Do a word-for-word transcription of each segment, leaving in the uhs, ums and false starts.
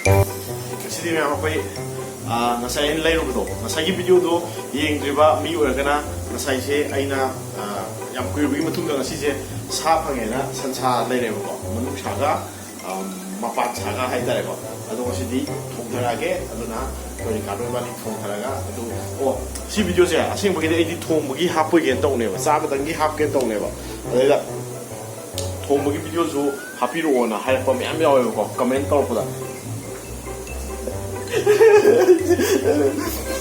ꯉꯁꯤꯗꯤ ꯃꯌꯥꯝ ꯑꯩꯈꯣꯏ, ꯑꯥ, ꯉꯁꯥꯏ ꯑꯩꯅ ꯂꯩꯔꯨꯕꯗꯣ, ꯉꯁꯥꯏꯒꯤ ꯚꯤꯗꯤꯑꯣꯗꯣ ꯌꯦꯡꯗ꯭ꯔꯤꯕ ꯃꯤ ꯑꯣꯏꯔꯒꯅ, ꯉꯁꯥꯏꯁꯦ ꯑꯩꯅ, ꯑꯥ, ꯌꯥꯝ ꯀꯨꯏꯔꯕꯒꯤ ꯃꯇꯨꯡꯗ ꯉꯁꯤꯁꯦ ꯁꯥ ꯐꯪꯉꯦꯅ ꯁꯟꯁꯥ ꯂꯩꯔꯦꯕꯀꯣ, ꯃꯅꯨꯡꯁꯥꯒ, ꯑꯥ, ꯃꯄꯥꯟ ꯁꯥꯒ ꯍꯥꯏꯇꯥꯔꯦꯀꯣ꯫ ꯑꯗꯣ ꯉꯁꯤꯗꯤ ꯊꯣꯡꯊꯔꯛꯑꯒꯦ꯫ ꯑꯗꯨꯅ ꯑꯩꯈꯣꯏ ꯔꯤꯀꯥꯔꯗꯣ ꯏꯕꯥꯅꯤ ꯊꯣꯡꯊꯔꯒ, ꯑꯗꯨ, ꯑꯣ, ꯁꯤ ꯚꯤꯗꯤꯑꯣꯁꯦ ꯑꯁꯦꯡꯕꯒꯤꯗꯤ ꯑꯩꯗꯤ ꯊꯣꯡꯕꯒꯤ ꯍꯥꯞꯄꯣꯏꯒꯦꯅ ꯇꯧꯅꯦꯕ, ꯆꯥꯕꯗꯪꯒꯤ ꯍꯥꯞꯀꯦꯅ ꯇꯧꯅꯦꯕ꯫ ꯑꯗꯩꯗ ꯊꯣꯡꯕꯒꯤ ꯚꯤꯗꯤꯑꯣꯁꯨ ꯍꯥꯞꯄꯤꯔꯛꯑꯣꯅ ꯍꯥꯏꯔꯛꯄ ꯃꯌꯥꯝ ꯌꯥꯎꯋꯦꯕꯀꯣ, ꯀꯃꯦꯟ ꯇꯧꯔꯛꯄꯗ꯫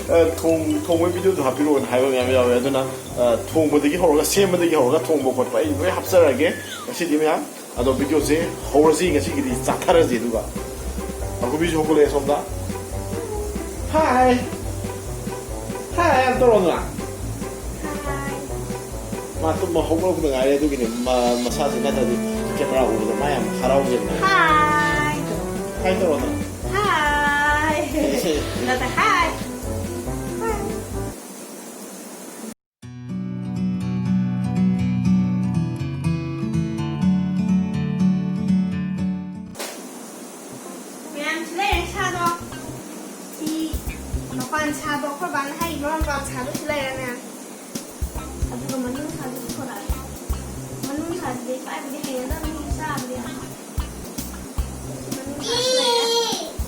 ꯑ, ꯊꯣꯡ-, ꯊꯣꯡꯕꯒꯤ ꯚꯤꯗꯤꯑꯣꯁꯨ ꯍꯥꯞꯄꯤꯔꯛꯑꯣꯅ ꯍꯥꯏꯕ ꯃꯌꯥꯝ ꯌꯥꯎꯋꯦ꯫ ꯑꯗꯨꯅ, ꯑ, ꯊꯣꯡꯕꯗꯒꯤ ꯍꯧꯔꯒ, ꯁꯦꯝꯕꯗꯒꯤ ꯍꯧꯔꯒ, ꯊꯣꯡꯕ ꯈꯣꯠꯄ ꯑꯩ ꯂꯣꯏ ꯍꯥꯞꯆꯔꯛꯑꯒꯦ ꯉꯁꯤꯗꯤ ꯃꯌꯥꯝ꯫ ꯑꯗꯣ ꯚꯤꯗꯤꯑꯣꯁꯦ ꯍꯧꯔꯁꯤ, ꯉꯁꯤꯒꯤꯗꯤ ꯆꯥꯊꯔꯁꯤ꯫ ꯑꯗꯨꯒ ꯑꯀꯨꯕꯤꯁꯨ ꯍꯧꯒꯠꯂꯛꯑꯦ ꯁꯣꯝꯗ꯫ ꯍꯥꯏ! ꯍꯥꯏ! ꯌꯥꯝ ꯇꯧꯔꯣ ꯅꯪ꯫ ꯃꯥ ꯇꯨꯝꯕ ꯍꯧꯒꯠꯂꯛꯄꯗ ꯉꯥꯏꯔꯤ, ꯑꯗꯨꯒꯤꯅꯦ ꯃ-, ꯃꯁꯥꯁꯦ ꯅꯠꯇ꯭ꯔꯗꯤ ꯀꯦꯃꯦꯔꯥ ꯎꯕꯗ ꯃꯥ ꯌꯥꯝ ꯍꯔꯥꯎꯖꯕꯅꯦ꯫ ꯍꯥꯏ! ꯍꯥꯏ ꯇꯧꯔꯣ ꯅꯪ꯫ ꯍꯥꯏ! ꯅꯠꯇꯦ, ꯍꯥꯏ! ꯍꯥꯏ! ꯃꯌꯥꯝ ꯁꯤ ꯂꯩꯔꯦ ꯁꯥꯗꯣ꯫ ꯁꯤ ꯃꯄꯥꯟ ꯁꯥꯗꯣ ꯑꯩꯈꯣꯏ ꯕꯥꯅ ꯍꯥꯏꯔꯤꯕ ꯃꯄꯥꯟ ꯁꯥꯗꯣ ꯁꯤ ꯂꯩꯔꯦ ꯃꯌꯥꯝ꯫ ꯑꯗꯨꯒ ꯃꯅꯨꯡ ꯁꯥꯗꯣ ꯄꯨꯊꯣꯔꯛꯑꯒꯦ꯫ ꯃꯅꯨꯡ ꯁꯥꯗꯨꯗꯤ ꯄꯥꯏꯕꯗꯤ ꯍꯩꯅꯗꯕꯅꯤ ꯆꯥꯕꯗꯤ ꯌꯥꯝ꯫ ꯃꯅꯨꯡ ꯁꯥꯁꯨ ꯂꯩꯔꯦ꯫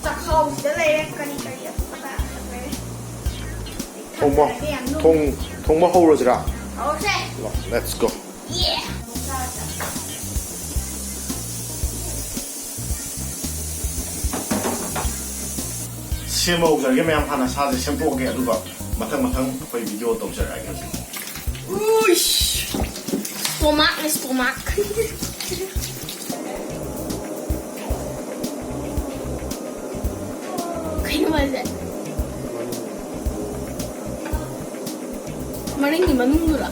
ꯆꯥꯛꯈꯥꯎꯁꯤꯗ ꯂꯩꯔꯦ ꯀꯔꯤ ꯀꯔꯤ ꯑꯇꯣꯞꯄ ꯂꯩꯔꯦ꯫ ꯊꯣꯡꯕ, ꯊꯣꯡ-, ꯊꯣꯡꯕ ꯍꯧꯔꯁꯤꯔꯥ? ꯍꯧꯔꯁꯦ꯫ Let's go. ꯁꯦꯝꯕ ꯍꯧꯖꯔꯒꯦ ꯃꯌꯥꯝ, ꯍꯥꯟꯅ ꯁꯥꯁꯦ ꯁꯦꯝꯗꯣꯛꯑꯒꯦ, ꯑꯗꯨꯒ ꯃꯊꯪ ꯃꯊꯪ ꯑꯩꯈꯣꯏ ꯚꯤꯗꯤꯑꯣ ꯇꯧꯖꯔꯛꯑꯒꯦ ꯍꯧꯖꯤꯛ꯫ Uish! Stomach, stomach. ꯀꯩꯅꯣ ꯍꯥꯏꯁꯦ? ꯃꯔꯤꯡꯒꯤ ꯃꯅꯨꯡꯗꯨꯔꯣ?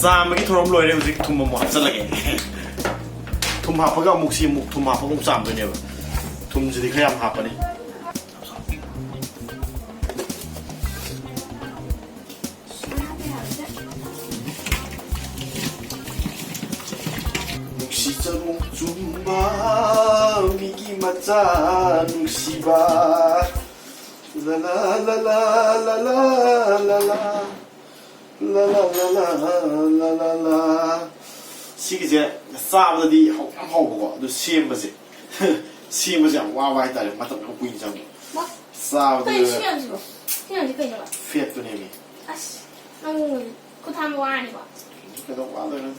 ꯆꯥꯝꯕꯒꯤ ꯊꯧꯔꯝ ꯂꯣꯏꯔꯦ, ꯍꯧꯖꯤꯛ ꯊꯨꯝ ꯑꯃꯨꯛ ꯍꯥꯞꯆꯜꯂꯒꯦ꯫ ꯊꯨꯝ ꯍꯥꯞꯄꯒ ꯑꯃꯨꯛ ꯁꯤ ꯑꯃꯨꯛ ꯊꯨꯝ ꯍꯥꯞꯄꯒ ꯑꯃꯨꯛ ꯆꯥꯝꯗꯣꯏꯅꯦꯕ꯫ ꯊꯨꯝꯁꯤꯗꯤ ꯈꯔ ꯌꯥꯝ ꯍꯥꯞꯄꯅꯤ꯫ ꯃꯆꯥ ꯅꯨꯡꯁꯤꯕ, ꯂ ꯂ ꯂ ꯂ ꯂ ꯂ ꯂ ꯂ ꯂ ꯂ ꯂ ꯂ ꯂ ꯂ ꯂ꯫ ꯁꯤꯒꯤꯁꯦ ꯆꯥꯕꯗꯗꯤ ꯍꯥꯎ-, ꯌꯥꯝ ꯍꯥꯎꯕꯀꯣ, ꯑꯗꯨ ꯁꯦꯝꯕꯁꯦ, ꯁꯦꯝꯕꯁꯦ ꯌꯥꯝ ꯋꯥꯕ ꯍꯥꯏꯇꯥꯔꯦ, ꯃꯇꯝ ꯌꯥꯝ ꯀꯨꯏꯅ ꯆꯪꯉꯦ꯫ ꯃꯥ, ꯆꯥꯕꯗ ꯀꯩꯅꯣ ꯁꯤ ꯃꯌꯥꯝꯁꯤꯕꯣ? ꯁꯤ ꯃꯌꯥꯝꯁꯤ ꯀꯩꯅꯣꯕ? ꯐꯦꯠꯇꯨꯅꯦꯃꯤ꯫ ꯑꯁ, ꯅꯪ ꯈꯨꯠ ꯊꯥꯡꯕ ꯋꯥꯔꯅꯤꯀꯣ꯫ ꯀꯩꯗꯧ ꯋꯥꯗꯣꯏꯅꯣ?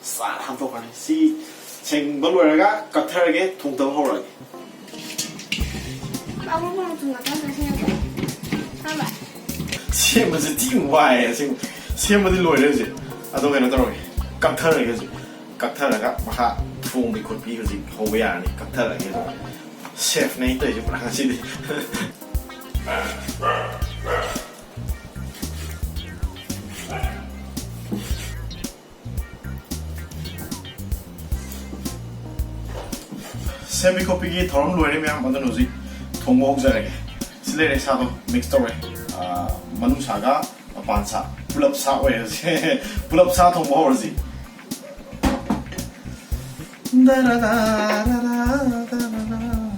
ꯆꯥ ꯍꯥꯟꯊꯣꯛꯈ꯭ꯔꯅꯤ꯫ ꯁꯤ ꯁꯦꯡꯕ ꯂꯣꯏꯔꯒ ꯀꯛꯊꯔꯒꯦ, ꯊꯣꯡꯗꯕ ꯍꯧꯔꯛꯑꯒꯦ꯫ ꯑꯃꯨꯛ ꯑꯃꯨꯛ ꯊꯨꯝ ꯉꯥꯛꯇꯪ ꯉꯥꯏꯁꯤꯟꯅꯕ꯫ ꯈꯪꯕ꯭ꯔꯥ? ꯁꯦꯝꯕꯁꯦ ꯊꯤ ꯋꯥꯏꯌꯦ ꯑꯁꯦꯡꯕ꯫ ꯁꯦꯝꯕꯗꯤ ꯂꯣꯏꯔꯦ ꯍꯧꯖꯤꯛ꯫ ꯑꯗꯣ ꯀꯩꯅꯣ ꯇꯧꯔꯒꯦ, ꯀꯛꯊꯔꯒꯦ ꯍꯧꯖꯤꯛ꯫ ꯀꯛꯊꯔꯒ ꯃꯈꯥ ꯊꯣꯡꯕꯤ ꯈꯣꯠꯄꯤ ꯍꯧꯖꯤꯛ ꯍꯧꯕ ꯌꯥꯔꯅꯤ꯫ ꯀꯛꯊꯔꯒꯦ ꯍꯧꯖꯤꯛ꯫ ꯁꯦꯐꯅꯦ ꯑꯩꯅ ꯇꯧꯔꯤꯁꯦ ꯄꯨꯔꯥ ꯉꯁꯤꯗꯤ꯫ ꯁꯦꯝꯕꯤ ꯈꯣꯠꯄꯤꯒꯤ ꯊꯧꯔꯝ ꯂꯣꯏꯔꯦ ꯃꯌꯥꯝ, ꯑꯗꯨꯅ ꯍꯧꯖꯤꯛ ꯊꯣꯡꯕ ꯍꯧꯖꯔꯒꯦ꯫ ꯁꯤ ꯂꯩꯔꯦ ꯁꯥꯗꯣ, ꯃꯤꯛꯁ ꯇꯧꯔꯦ꯫ ꯑꯥ, ꯃꯅꯨꯡ ꯁꯥꯒ ꯃꯄꯥꯟ ꯁꯥ, ꯄꯨꯂꯞ ꯁꯥ ꯑꯣꯏꯔꯁꯦ꯫ ꯄꯨꯂꯞ ꯁꯥ ꯊꯣꯡꯕ ꯍꯧꯔꯁꯤ꯫ ꯗꯔꯔꯥ, ꯗꯔꯔꯥ, ꯗꯔꯔꯥ꯫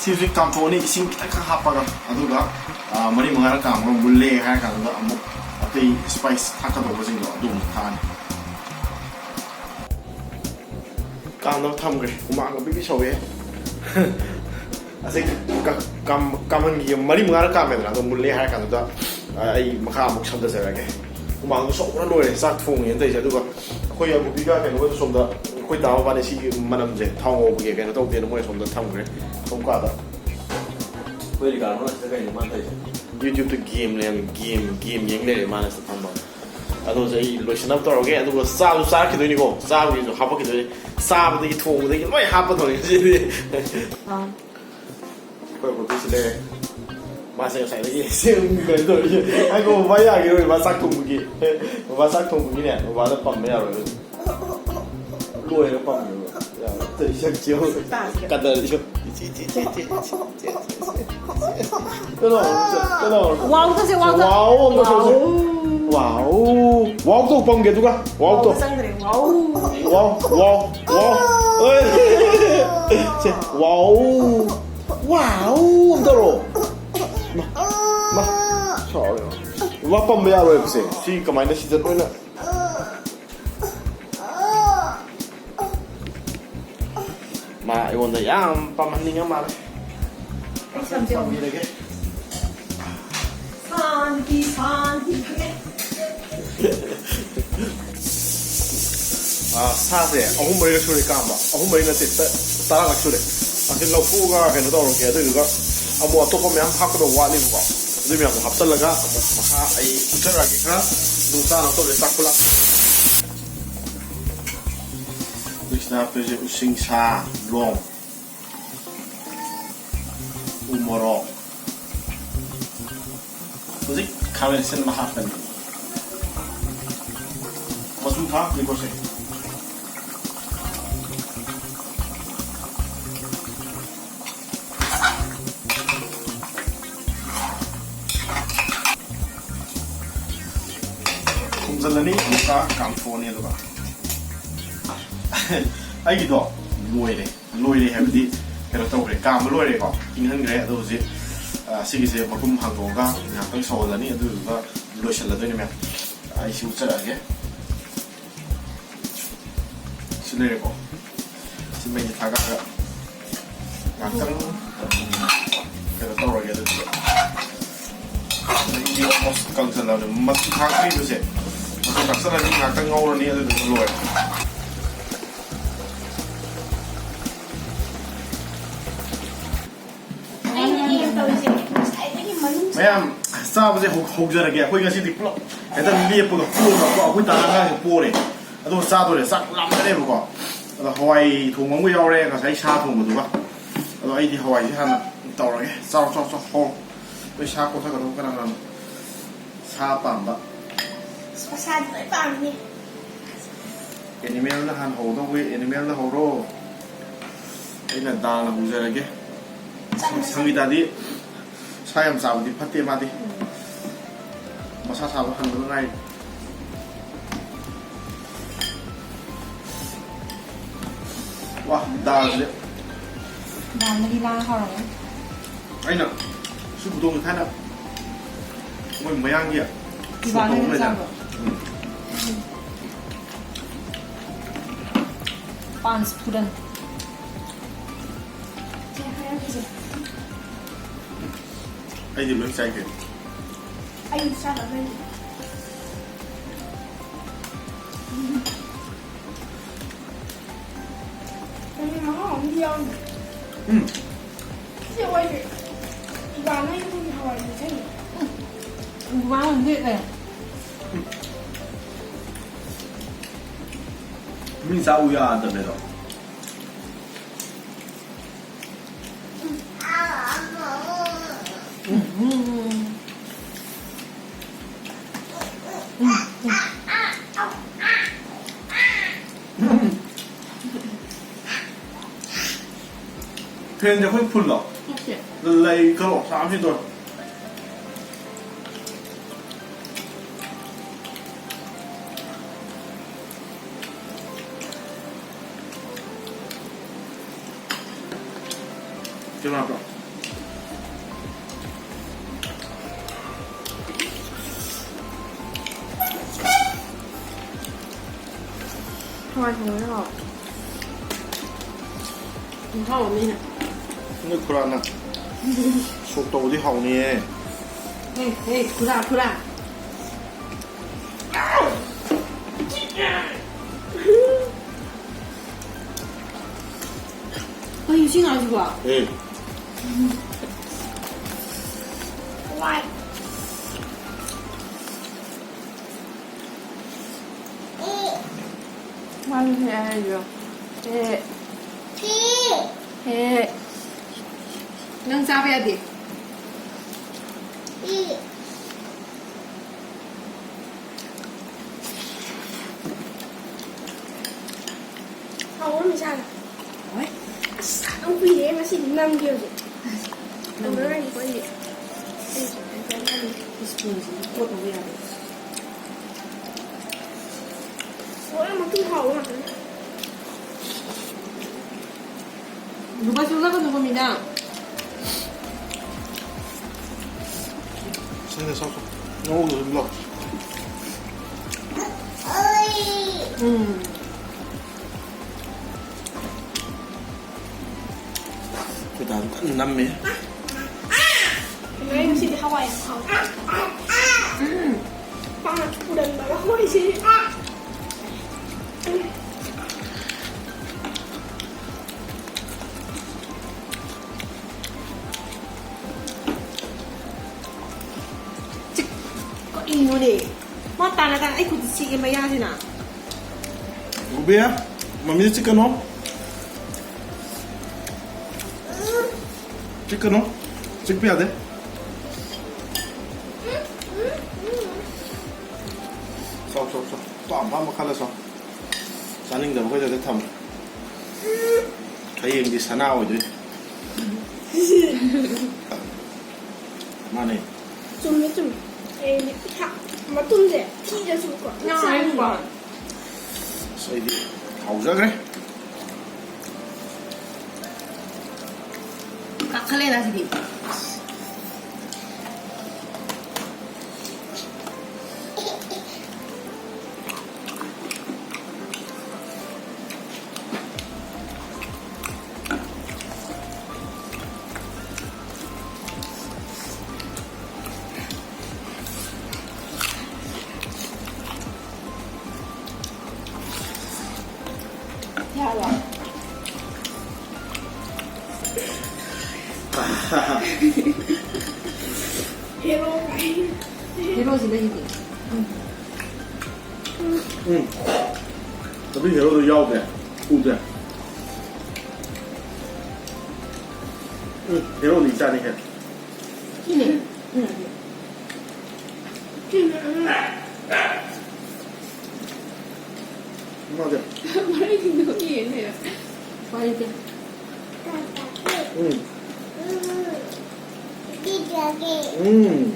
ꯁꯤ ꯍꯧꯖꯤꯛ ꯀꯥꯝꯊꯣꯛꯑꯅꯤ, ꯏꯁꯤꯡ ꯈꯤꯇꯪꯈꯛ ꯍꯥꯞꯄꯒ꯫ ꯑꯗꯨꯒ, ꯑ, ꯃꯔꯤ ꯃꯉꯥꯔꯛ ꯀꯥꯝꯃꯒ ꯃꯨꯜꯂꯦ ꯍꯥꯏꯔ ꯀꯥꯟꯗꯨꯗ ꯑꯃꯨꯛ ꯑꯇꯩ ꯁ꯭ꯄꯥꯏꯁ ꯊꯥꯛꯀꯗꯧꯕꯁꯤꯡꯗꯣ ꯑꯗꯨ ꯑꯃꯨꯛ ꯊꯥꯛꯑꯅꯤ꯫ ꯀꯥꯝꯅꯕ ꯊꯝꯈ꯭ꯔꯦ꯫ ꯍꯨꯃꯥꯡꯒ ꯄꯤꯕꯤ ꯁꯧꯋꯦ꯫ ꯑꯁꯤ ꯀ-, ꯀꯥꯝ-, ꯀꯥꯝꯍꯟꯈꯤꯒꯦ꯫ ꯃꯔꯤ ꯃꯉꯥꯔꯛ ꯀꯥꯝꯃꯦꯗꯅ, ꯑꯗꯣ ꯃꯨꯜꯂꯦ ꯍꯥꯏꯔ ꯀꯥꯟꯗꯨꯗ, ꯑ, ꯑꯩ ꯃꯈꯥ ꯑꯃꯨꯛ ꯁꯝꯊꯖꯔꯛꯑꯒꯦ꯫ ꯍꯨꯃꯥꯡꯗꯣ ꯁꯧꯕꯅ ꯂꯣꯏꯔꯦ, ꯆꯥꯛ ꯊꯣꯡꯉꯦꯅ ꯇꯧꯔꯤꯁꯦ꯫ ꯑꯗꯨꯒ ꯑꯩꯈꯣꯏ ꯑꯃꯨꯕꯤꯒ ꯀꯩꯅꯣꯒꯁꯨ ꯁꯣꯝꯗ, ꯑꯩꯈꯣꯏ ꯗꯥ ꯃꯕꯥꯅꯤ ꯁꯤꯒꯤ ꯃꯅꯝꯁꯦ ꯊꯥꯎ ꯉꯧꯕꯒꯤ ꯀꯩꯅꯣ ꯇꯧꯗꯦꯅ ꯃꯣꯏ ꯁꯣꯝꯗ ꯊꯝꯈ꯭ꯔꯦ, ꯁꯣꯝ ꯀꯥꯗ꯫ ꯑꯩꯈꯣꯏ ꯔꯤꯀꯥꯔꯗꯣꯅ ꯁꯤꯗ ꯀꯩꯅꯣ ꯃꯥꯅ ꯇꯧꯔꯤꯁꯦ? YouTube-ꯇ ꯒꯦꯝ ꯂꯩꯔꯝꯃꯤ, ꯒꯦꯝ, ꯒꯦꯝ ꯌꯦꯡ ꯂꯩꯔꯦ ꯃꯥꯅ ꯁꯤꯗ ꯐꯝꯃꯒ꯫ ꯑꯗꯣ ꯍꯧꯖꯤꯛ ꯑꯩ ꯂꯣꯏꯁꯤꯟꯅꯕ ꯇꯧꯔꯒꯦ, ꯑꯗꯨꯒ ꯆꯥꯁꯨ ꯆꯥꯔꯛꯈꯤꯗꯣꯏꯅꯤꯀꯣ, ꯆꯥꯕꯒꯤꯁꯨ ꯍꯥꯞꯄꯛꯈꯤꯗꯣꯏꯅꯤ, ꯆꯥꯕꯗꯒꯤ ꯊꯣꯡꯕꯗꯒꯤ ꯂꯣꯏ ꯍꯥꯞꯄꯗꯧꯅꯤ ꯉꯁꯤꯗꯤ꯫ ꯑꯥ꯫ ꯑꯩꯈꯣꯏ ꯕꯣꯕꯤꯁꯨ ꯂꯩꯔꯦ꯫ ꯃꯥꯁꯦ ꯉꯁꯥꯏꯗꯒꯤ ꯁꯦꯝ ꯀꯩꯅꯣ ꯇꯧꯔꯤꯁꯦ꯫ ꯉꯥꯏꯈꯣ, ꯕꯕꯥ ꯌꯥꯈꯤꯔꯣꯏ, ꯕꯕꯥ ꯆꯥꯛ ꯊꯣꯡꯕꯒꯤ꯫ ꯕꯕꯥ ꯆꯥꯛ ꯊꯣꯡꯕꯒꯤꯅꯦ, ꯕꯕꯥꯗ ꯄꯝꯕ ꯌꯥꯔꯣꯏ꯫ ꯂꯣꯏꯔꯦ ꯄꯝꯃꯦꯕ꯫ ꯌꯥꯔꯣꯏ꯫ ꯇꯧꯔꯤ ꯁꯛꯁꯦ ꯌꯦꯡꯉꯨ꯫ ꯀꯗꯔꯁꯦ꯫ ꯀꯩꯅꯣ, ꯀꯩꯅꯣ꯫ ꯋꯥꯎ ꯇꯧꯁꯦ, ꯋꯥꯎ ꯇꯧ-, ꯋꯥꯎ ꯑꯝꯇ ꯇꯧꯁꯦ꯫ ꯋꯥꯎ꯫ ꯋꯥꯎ꯫ ꯋꯥꯎ ꯇꯧ ꯄꯝꯒꯦ ꯑꯗꯨꯒ꯫ ꯋꯥꯎ ꯇꯧ꯫ ꯋꯥꯎ ꯆꯪꯗ꯭ꯔꯦ, ꯋꯥꯎ꯫ ꯋꯥꯎ, ꯋꯥꯎ, ꯋꯥꯎ꯫ ꯑꯣꯏ꯫ ꯁꯦ, ꯋꯥꯎ꯫ ꯋꯥꯎ ꯑꯝ ꯇꯧꯔꯣ꯫ ꯃꯥ, ꯃꯥ, ꯁꯥꯎꯔꯦ꯫ ꯋꯥ ꯄꯝꯕ ꯌꯥꯔꯣꯏꯕꯁꯦ꯫ ꯁꯤ ꯀꯃꯥꯏꯅ ꯁꯤꯗ ꯂꯣꯏꯅ꯫ ꯃꯥ ꯑꯩꯉꯣꯟꯗ ꯌꯥꯝ ꯄꯥꯝꯍꯟꯅꯤꯡꯉ ꯃꯥꯜꯂꯦ꯫ ꯑꯩ ꯁꯝꯁꯦ ꯑꯃꯨꯛ ꯄꯥꯝꯕꯤꯔꯒꯦ꯫ ꯁꯥꯟꯇꯤ, ꯁꯥꯟꯇꯤ ꯐꯪꯉꯦ꯫ ꯑꯥ, ꯁꯥꯁꯦ ꯑꯍꯨꯝ ꯃꯔꯤꯔꯛ ꯁꯨꯔꯦ ꯀꯥꯝꯕ꯫ ꯑꯍꯨꯝ ꯃꯔꯤ ꯅꯠꯇꯦ, ꯇ-, ꯇꯔꯥꯔꯛ ꯁꯨꯔꯦ꯫ ꯑꯁꯤ ꯂꯧꯊꯣꯛꯑꯒ ꯀꯩꯅꯣ ꯇꯧꯔꯒꯦ꯫ ꯑꯗꯨꯗꯨꯒ ꯑꯃꯨꯛ ꯑꯇꯣꯞꯄ ꯃꯌꯥꯝ ꯍꯥꯞꯀꯗꯧꯕ ꯋꯥꯠꯂꯤꯕꯀꯣ꯫ ꯑꯗꯨ ꯃꯌꯥꯝꯗꯣ ꯍꯥꯞꯆꯜꯂꯒ ꯑꯃꯨꯛ ꯃꯈꯥ ꯑꯩ ꯐꯨꯠꯊꯔꯛꯑꯒꯦ ꯈꯔ꯫ ꯑꯗꯨ ꯆꯥꯅꯕ ꯇꯧꯁꯦ, ꯆꯥꯛ ꯈꯨꯂꯥꯝ꯫ ꯍꯧꯖꯤꯛꯁꯤꯗ ꯍꯥꯞꯇꯣꯏꯁꯦ ꯎꯁꯤꯡꯁꯥ, ꯂꯣꯡ, ꯎ ꯃꯣꯔꯣꯛ꯫ ꯍꯧꯖꯤꯛ ꯈꯥꯃꯦꯟ ꯑꯁꯤꯟꯕ ꯍꯥꯞꯀꯅꯤ꯫ ꯃꯆꯨ ꯊꯥꯛꯇ꯭ꯔꯤꯀꯣ ꯁꯦ꯫ ꯊꯣꯡꯖꯤꯜꯂꯅꯤ, ꯑꯃꯨꯛꯀ ꯀꯥꯝꯊꯣꯛꯑꯅꯤ꯫ ꯑꯗꯨꯒ ꯑꯩꯒꯤꯗꯣ ꯂꯣꯏꯔꯦ꯫ ꯂꯣꯏꯔꯦ ꯍꯥꯏꯕꯗꯤ, ꯀꯩꯅꯣ ꯇꯧꯈ꯭ꯔꯦ, ꯀꯥꯝꯕ ꯂꯣꯏꯔꯦꯀꯣ, ꯏꯪꯍꯟꯈ꯭ꯔꯦ꯫ ꯑꯗꯣ ꯍꯧꯖꯤꯛ, ꯑ, ꯁꯤꯒꯤꯁꯦ ꯃꯈꯨꯝ ꯍꯥꯡꯗꯣꯛꯑꯒ ꯉꯥꯏꯍꯥꯛꯇꯪ ꯁꯧꯍꯜꯂꯅꯤ, ꯑꯗꯨꯗꯨꯒ ꯂꯣꯏꯁꯤꯜꯂꯗꯣꯏꯅꯦ ꯃꯌꯥꯝ꯫ ꯑꯩ ꯁꯤ ꯎꯠꯆꯔꯛꯑꯒꯦ꯫ ꯁꯤ ꯂꯩꯔꯦꯀꯣ꯫ ꯁꯤ ꯃꯩꯁꯦ ꯊꯥꯒꯠꯂꯒ ꯉꯥꯛꯇꯪ ꯀꯩꯅꯣ ꯇꯧꯔꯒꯦ꯫ ꯑꯗꯨꯗꯤ ꯃꯩꯗꯤ almost ꯀꯪꯁꯜꯂꯕꯅꯦ꯫ ꯃꯆꯨ ꯊꯥꯛꯇ꯭ꯔꯤꯕꯁꯦ, ꯃꯆꯨ ꯊꯥꯛꯆꯜꯂꯅꯤ, ꯉꯥꯛꯇꯪ ꯉꯧꯔꯅꯤ, ꯑꯗꯨꯗꯨꯒ ꯂꯣꯏꯔꯦ꯫ ꯃꯌꯥꯝ ꯆꯥꯕꯁꯦ ꯍꯧ-, ꯍꯧꯖꯔꯒꯦ꯫ ꯑꯩꯈꯣꯏ ꯉꯁꯤꯗꯤ ꯄꯨꯂꯞ ꯍꯦꯛꯇ ꯂꯦꯞꯄꯒ ꯄꯣꯔꯒꯀꯣ, ꯑꯩꯈꯣꯏ ꯇꯥꯅ ꯑꯉꯥꯡꯁꯦ ꯄꯣꯔꯦ꯫ ꯑꯗꯨꯒ ꯆꯥꯗꯣꯔꯦ꯫ ꯆꯥꯛ ꯂꯥꯝꯅꯔꯦꯕꯀꯣ꯫ ꯑꯗꯣ ꯍꯋꯥꯏ ꯊꯣꯡꯕ ꯑꯃꯒ ꯌꯥꯎꯔꯦ, ꯉꯁꯥꯏ ꯁꯥ ꯊꯣꯡꯕꯗꯨꯒ꯫ ꯑꯗꯣ ꯑꯩꯗꯤ ꯍꯋꯥꯏꯁꯦ ꯍꯥꯟꯅ ꯇꯧꯔꯒꯦ꯫ ꯆꯥꯎ, ꯆꯥꯎ, ꯆꯥꯎ, ꯍꯣ꯫ ꯑꯩꯈꯣꯏ ꯁꯥ ꯀꯣꯊꯒꯗꯧꯕ ꯀꯅꯥ ꯀꯅꯥꯅꯣ? ꯁꯥ ꯄꯥꯝꯕ꯫ ꯃꯁꯥꯗꯤ ꯂꯣꯏ ꯄꯥꯝꯃꯤꯅꯦ꯫ Animalꯅ ꯍꯥꯟꯅ ꯍꯧꯗꯧꯕ, animalꯅ ꯍꯧꯔꯣ꯫ ꯑꯩꯅ ꯗꯥꯜꯅ ꯍꯧꯖꯔꯒꯦ꯫ ꯆꯝꯅ ꯁꯪꯒꯤꯇꯥꯗꯤ ꯁꯥ ꯌꯥꯝ ꯆꯥꯕꯗꯤ ꯐꯠꯇꯦ ꯃꯥꯗꯤ꯫ ꯎꯝ꯫ ꯃꯁꯥ ꯁꯥꯕ ꯍꯟꯕꯗ ꯉꯥꯏꯔꯤ꯫ ꯋꯥ, ꯗꯥꯜꯁꯦ꯫ ꯗꯥꯜ ꯃꯍꯤ ꯂꯥꯡ ꯍꯧꯔꯝꯒꯅꯤ꯫ ꯑꯩꯅ ꯁꯤ ꯈꯨꯗꯣꯡꯁꯦ ꯊꯥꯏꯅ ꯃꯣꯏ ꯃꯌꯥꯡꯒꯤ ꯏꯕꯥꯅꯤ ꯁꯣꯇꯣ ꯑꯃ ꯂꯩꯗꯥꯏꯅꯦ? ꯆꯥꯕ꯭ꯔꯣ? ꯎꯝ꯫ ꯄꯥꯟꯁ ꯐꯨꯗꯟ꯫ ꯑꯩꯗꯤ ꯂꯣꯏ ꯆꯥꯏ ꯀꯩꯅꯣ꯫ ꯑꯩ ꯆꯥꯗꯕꯩꯅꯦ꯫ ꯎꯝ, ꯃꯍꯥꯎ ꯑꯃꯗꯤ ꯌꯥꯎꯔꯤ꯫ ꯎꯝ꯫ ꯁꯤ ꯍꯋꯥꯏꯁꯦ ꯏꯕꯥꯅ ꯌꯨꯝꯒꯤ ꯍꯋꯥꯏ ꯅꯤꯡꯁꯤꯡꯉꯤ꯫ ꯎꯝ꯫ ꯃꯥ ꯑꯃ ꯂꯤꯛꯑꯦ꯫ ꯃꯤ ꯆꯥꯎ ꯌꯥꯗꯕꯅꯦ ꯑꯗꯣ꯫ ꯎꯝ, ꯎꯝ, ꯎꯝ꯫ ꯎꯝ, ꯎꯝ꯫ ꯐꯦꯟꯁꯦ ꯑꯩꯈꯣꯏ ꯐꯨꯜꯂꯣ? ꯅꯠꯇꯦ꯫ ꯂꯩ ꯈꯔ ꯑꯣꯛꯁꯥ ꯑꯃ ꯁꯤꯗꯣꯔꯦ꯫ ꯍꯋꯥꯏ ꯊꯣꯡꯕꯅ ꯍꯥꯎ꯫ ꯍꯥꯎꯕꯅꯤꯅ꯫ ꯅꯣꯏ ꯈꯨꯔꯥꯅ ꯁꯣꯛ ꯇꯧꯕꯗꯤ ꯍꯥꯎꯅꯤꯌꯦ꯫ ꯍꯦ, ꯍꯦ, ꯈꯨꯔꯥ, ꯈꯨꯔꯥ꯫ ꯀꯩꯅꯣ ꯁꯤ ꯉꯥꯡꯁꯤꯕꯣ? ꯑꯦ꯫ ꯋꯥꯏ꯫ ꯃꯥꯅ ꯍꯦꯛ ꯍꯥꯏꯔꯤꯕ꯫ ꯍꯦ꯫ ꯍꯦ꯫ ꯅꯪ ꯆꯥꯕ ꯌꯥꯗꯦ꯫ ꯍꯥꯎꯕ꯭ꯔꯣ, ꯃꯤꯁꯥꯅ? ꯍꯣꯏ꯫ ꯑꯁ, ꯌꯥꯝ ꯀꯨꯏꯔꯦ ꯉꯁꯤꯗꯤ ꯅꯝꯒꯦ ꯍꯧꯖꯤꯛ꯫ ꯅꯝꯒꯦ꯫ ꯇꯧꯔꯔꯣꯏ, ꯑꯩꯈꯣꯏꯗꯤ꯫ ꯑꯩ ꯁꯨꯃꯥꯏꯅ ꯇꯧꯔꯅꯤ꯫ ꯏꯁꯄꯨꯟꯁꯤꯗꯤ ꯀꯣꯠꯂꯨꯕ ꯌꯥꯗꯦ꯫ ꯂꯣꯏꯅꯃꯛꯇꯤ ꯍꯥꯎꯕ ꯉꯥꯛꯇꯅꯤ꯫ ꯂꯨꯄꯥ ꯆꯨꯝꯂꯛꯀꯅꯨꯀꯣ, ꯃꯤꯅ꯫ ꯁꯤꯅ ꯁꯣꯛ ꯁꯣꯛ꯫ ꯉꯧꯕꯗ ꯑꯗꯨꯝ ꯂꯧ꯫ ꯎꯝ꯫ ꯑꯩꯈꯣꯏ ꯗꯥꯗꯤ ꯀꯟꯅ ꯅꯝꯃꯤ꯫ ꯀꯩꯅꯣ, ꯉꯁꯤꯗꯤ ꯍꯋꯥꯏ ꯌꯥꯝ ꯍꯥꯎꯋꯦ꯫ ꯎꯝ꯫ ꯄꯥꯛꯅ ꯄꯨꯔꯟꯕ ꯍꯋꯥꯏꯁꯦ꯫ ꯆꯤꯛ-, ꯀꯔꯤꯅꯣꯅꯦ? ꯃꯥ ꯇꯥꯅ ꯇꯥꯅ ꯑꯩ ꯈꯨꯠꯇ ꯆꯤꯛꯑꯦ ꯃꯌꯥꯁꯤꯅ꯫ ꯒꯨꯕꯤ, ꯃꯃꯤꯗ ꯆꯤꯛꯀꯅꯣ꯫ ꯆꯤꯛꯀꯅꯣ꯫ ꯆꯤꯛꯄ ꯌꯥꯗꯦ꯫ ꯆꯥꯎ, ꯆꯥꯎ, ꯆꯥꯎ꯫ ꯑꯄꯥꯝ ꯑꯄꯥꯝꯕ ꯈꯜꯂ ꯆꯥꯎ꯫ ꯆꯥꯅꯤꯡꯗꯕꯈꯩꯗꯨꯗ ꯊꯝꯃꯨ꯫ ꯍꯌꯦꯡꯗꯤ ꯁꯅꯥ ꯑꯣꯏꯗꯣꯏꯅꯤ꯫ ꯃꯥꯅꯦ꯫ ꯆꯨꯝꯃꯦ, ꯆꯨꯝꯃꯦ꯫ ꯑꯩꯗꯤ ꯏꯁꯥ ꯃꯇꯨꯝꯁꯦ ꯊꯤꯔꯁꯨꯀꯣ ꯉꯥ ꯆꯥꯅꯤꯡꯕ꯫ ꯑꯁ, ꯑꯩꯗꯤ ꯍꯥꯎꯖꯈ꯭ꯔꯦ꯫ ꯂꯩꯅ ꯁꯤꯗꯤ꯫ ꯌꯥꯔꯕ? ꯍꯦꯔꯣ꯫ ꯍꯦꯔꯣꯁꯤ ꯂꯩꯗꯤ꯫ ꯎꯝ꯫ ꯑꯗꯨꯏ ꯍꯦꯔꯣꯗꯣ ꯌꯥꯎꯗꯦ꯫ ꯎꯗꯦ꯫ ꯎꯝ, ꯍꯦꯔꯣꯗꯤ ꯏꯆꯥꯅꯤ ꯍꯦ꯫ ꯁꯤꯅꯦ꯫ ꯎꯝ꯫ ꯁꯤꯅꯦ꯫ ꯃꯥꯗꯤ꯫ ꯃꯔꯩꯁꯤꯡꯗꯣ ꯌꯦꯡ ꯂꯩꯔꯦ꯫ ꯎꯄꯥꯏ ꯂꯩꯇꯦ꯫ ꯎꯝ꯫ ꯎꯝ꯫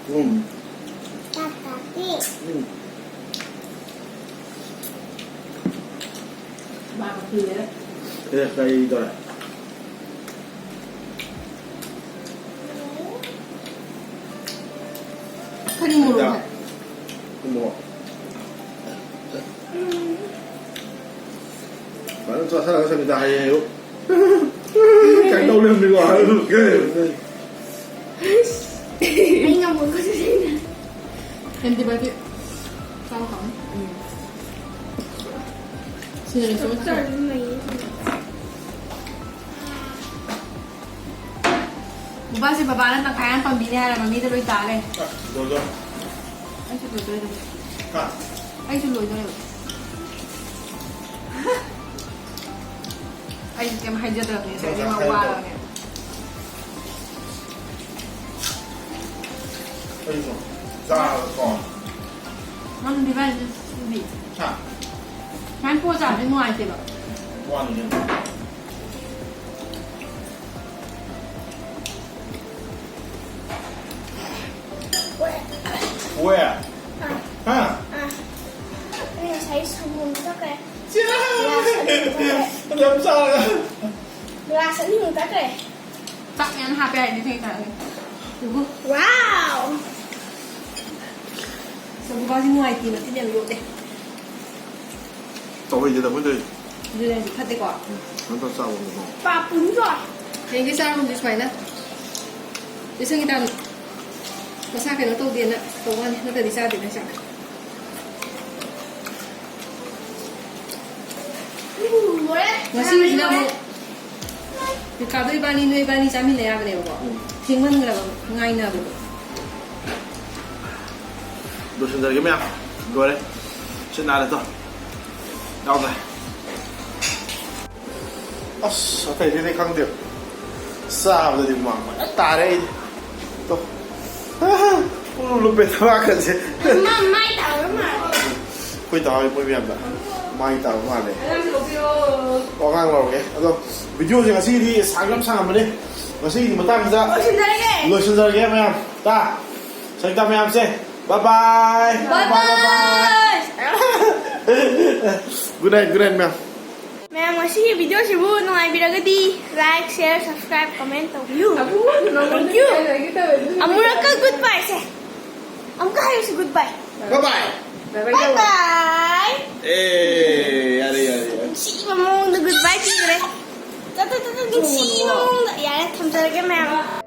ꯎꯝ꯫ ꯎꯝ꯫ ꯃꯥ ꯀꯛꯄꯤꯔꯦ꯫ ꯑꯦ, ꯀꯔꯤ ꯇꯧꯔꯦ? ꯀꯔꯤ ꯃꯣꯔꯣꯛ ꯍꯥꯏ? ꯎꯃꯣꯔꯣꯛ꯫ ꯐꯖꯅ ꯆꯥꯁꯜꯂꯒ ꯆꯠꯈꯤꯗ ꯍꯌꯦꯡ ꯑꯌꯨꯛ꯫ ꯀꯩꯗꯧ ꯂꯩꯔꯝꯃꯤꯀꯣ? ꯑꯩ ꯉꯝꯃꯣꯏꯀꯣ ꯁꯤꯁꯦ꯫ Antibiotic ꯆꯥꯎ ꯈꯪꯉꯤ꯫ ꯎꯝ꯫ ꯁꯤꯅ ꯁꯨꯝ ꯆꯥꯔꯗꯤ ꯅꯩꯌꯦ꯫ ꯕꯕꯥꯁꯦ ꯕꯕꯥꯅ ꯇꯪꯈꯥꯏ ꯑꯃ ꯄꯥꯝꯕꯤꯅꯦ ꯍꯥꯏꯔ ꯃꯃꯤꯗ ꯂꯣꯏ ꯇꯥ ꯂꯩꯔꯦ꯫ ꯑ, ꯂꯣꯏꯗꯣꯔꯦ꯫ ꯑꯩꯁꯨ ꯂꯣꯏꯗꯣꯔꯦ꯫ ꯍꯥ? ꯑꯩꯁꯨ ꯂꯣꯏꯗꯣꯔꯦꯕ꯫ ꯑꯩꯁꯨ ꯀꯩꯝ ꯍꯥꯏꯖꯗ꯭ꯔꯕꯅꯦ, ꯉꯁꯥꯏꯗꯩ ꯃꯥ ꯋꯥꯔꯕꯅꯦ꯫ ꯑꯩꯁꯨ ꯆꯥꯔꯒꯀꯣ꯫ ꯅꯪꯗꯤ ꯏꯕꯥꯅꯤꯁꯨ ꯁꯨꯕꯤ꯫ ꯍꯥ? ꯁꯨꯃꯥꯏꯅ ꯄꯣ ꯆꯥꯕꯗꯤ ꯅꯨꯡꯉꯥꯏꯇꯦꯕ꯫ ꯋꯥꯅꯤ ꯀꯩꯅꯣ꯫ ꯋꯦ꯫ ꯍꯥ? ꯑꯥ꯫ ꯑꯥ꯫ ꯑꯩ ꯉꯁꯥꯏ ꯁꯪꯒꯣꯝ ꯊꯛꯈ꯭ꯔꯦ꯫ ꯆꯦ! ꯌꯥ, ꯁꯪꯒꯣꯝ ꯊꯛꯈ꯭ꯔꯦ꯫ ꯑꯗ ꯒ꯭ꯂꯥꯁ ꯑꯅꯤꯃꯨꯛ ꯊꯛꯈ꯭ꯔꯦ꯫ ꯆꯥꯛ ꯃꯌꯥꯝ ꯍꯥꯞꯄꯦ ꯍꯥꯏꯗꯤ ꯊꯦꯡ ꯊꯥꯡꯉꯦ꯫ ꯋꯥꯎ! ꯁꯒꯨꯕꯥꯁꯤ ꯅꯨꯡꯉꯥꯏꯇꯦ, ꯃꯆꯤꯟ ꯌꯥꯝ ꯌꯣꯠꯂꯦ꯫ ꯇꯧꯍꯩꯗꯦꯗ ꯑꯩꯈꯣꯏ ꯇꯧꯔꯤꯁꯦ꯫ ꯑꯗꯨꯅꯦ ꯍꯥꯏꯁꯦ, ꯐꯠꯇꯦꯀꯣ? ꯅꯠꯇ꯭ꯔ ꯆꯥꯕ ꯉꯝꯃꯣ꯫ ꯄꯥꯞꯄꯨꯅꯤꯀꯣ꯫ ꯍꯌꯦꯡꯗꯤ ꯆꯥꯔꯒꯨꯝꯁꯦ ꯁꯨꯃꯥꯏꯅ꯫ ꯏꯁꯪ ꯏꯇꯥꯟ ꯃꯁꯥ ꯀꯩꯅꯣ ꯇꯧꯗꯦꯅ ꯇꯧꯕ ꯋꯥꯅꯤ, ꯅꯠꯇ꯭ꯔꯗꯤ ꯆꯥꯗꯦꯗ ꯆꯥꯛ꯫ ꯎꯝ, ꯂꯣꯏꯔꯦ꯫ ꯉꯁꯤꯒꯤꯁꯤꯅ ꯑꯃꯨꯛ ꯔꯤꯀꯥꯗꯣ ꯏꯕꯥꯅꯤ, ꯅꯣꯏ ꯏꯕꯥꯅꯤ ꯆꯥꯃꯤꯟꯅ ꯌꯥꯕꯅꯦꯕꯀꯣ꯫ ꯎꯝ꯫ ꯊꯦꯡꯃꯟꯈ꯭ꯔꯕ ꯉꯥꯏꯅꯕꯗꯣ꯫ ꯂꯣꯏꯁꯤꯟꯖꯔꯒꯦ ꯃꯌꯥꯝ꯫ ꯂꯣꯏꯔꯦ꯫ ꯁꯤꯠ ꯅꯥꯜꯂꯦ ꯇꯣ꯫ ꯌꯥꯎꯗ꯭ꯔꯦ꯫ ꯑꯁ, ꯑꯇꯩꯗꯤ ꯈꯪꯗꯦ꯫ ꯆꯥꯕꯗꯗꯤ ꯍꯨꯃꯥꯡ ꯐꯖꯅ ꯇꯥꯔꯦ ꯑꯩꯗꯤ꯫ ꯇꯣ꯫ ꯄꯨꯡꯂꯨꯞ ꯂꯨꯞꯄꯦ ꯊꯕꯥꯛꯀꯁꯦ꯫ ꯃꯥ ꯃꯥꯏ ꯇꯥꯕ ꯃꯥꯜꯂꯦ꯫ ꯑꯩꯈꯣꯏ ꯗꯥ ꯍꯣꯏ ꯃꯣꯏ ꯃꯌꯥꯝꯗ ꯃꯥꯏ ꯇꯥꯕ ꯃꯥꯜꯂꯦ꯫ ꯑꯉꯥꯡ ꯂꯧꯕꯤꯔꯣ꯫ ꯑꯣ, ꯑꯉꯥꯡ ꯂꯧꯔꯒꯦ꯫ ꯑꯗꯣ ꯚꯤꯗꯤꯑꯣꯁꯦ ꯉꯁꯤꯒꯤꯗꯤ ꯁꯥꯡꯁꯨ ꯌꯥꯝ ꯁꯥꯡꯉꯝꯕꯅꯦ꯫ ꯉꯁꯤꯒꯤꯗꯤ ꯃꯇꯥꯡꯁꯤꯗ ꯂꯣꯏꯁꯤꯟꯖꯔꯒꯦ꯫ ꯂꯣꯏꯁꯤꯟꯖꯔꯒꯦ ꯃꯌꯥꯝ꯫ ꯇꯥ꯫ ꯁꯛꯇ ꯃꯌꯥꯝꯁꯦ꯫ Bye bye꯫ Bye bye꯫ Good night, good night, ꯃꯌꯥꯝ꯫ ꯃꯌꯥꯝ, ꯉꯁꯤꯒꯤ ꯚꯤꯗꯤꯑꯣꯁꯤꯕꯨ ꯅꯨꯡꯉꯥꯏꯕꯤꯔꯒꯗꯤ like, share, subscribe, comment ꯇꯧꯕꯤꯌꯨ꯫ ꯑꯕꯨꯡꯉꯣ, ꯅꯪꯉꯣꯟꯗ Thank you꯫ ꯀꯩ ꯍꯥꯏꯒꯦ ꯇꯧꯋꯦ? ꯑꯗꯨ ꯑꯃꯨꯔꯛꯀ good bye ꯁꯦ꯫ ꯑꯃꯨꯛꯀ ꯍꯥꯏꯔꯨꯁꯤ good bye꯫ Bye bye꯫ Bye bye꯫ Bye bye꯫ ꯑꯦ, ꯌꯥꯔꯦ, ꯌꯥꯔꯦ, ꯌꯥꯔꯦ꯫ ꯅꯨꯡꯁꯤꯕ ꯃꯑꯣꯡꯗ good bye ꯄꯤꯈ꯭ꯔꯦ꯫ ꯇ, ꯇ, ꯇ, ꯇ, ꯅꯨꯡꯁꯤꯕ ꯃꯑꯣꯡꯗ꯫ ꯌꯥꯔꯦ, ꯊꯝꯖꯔꯒꯦ ꯃꯌꯥꯝ꯫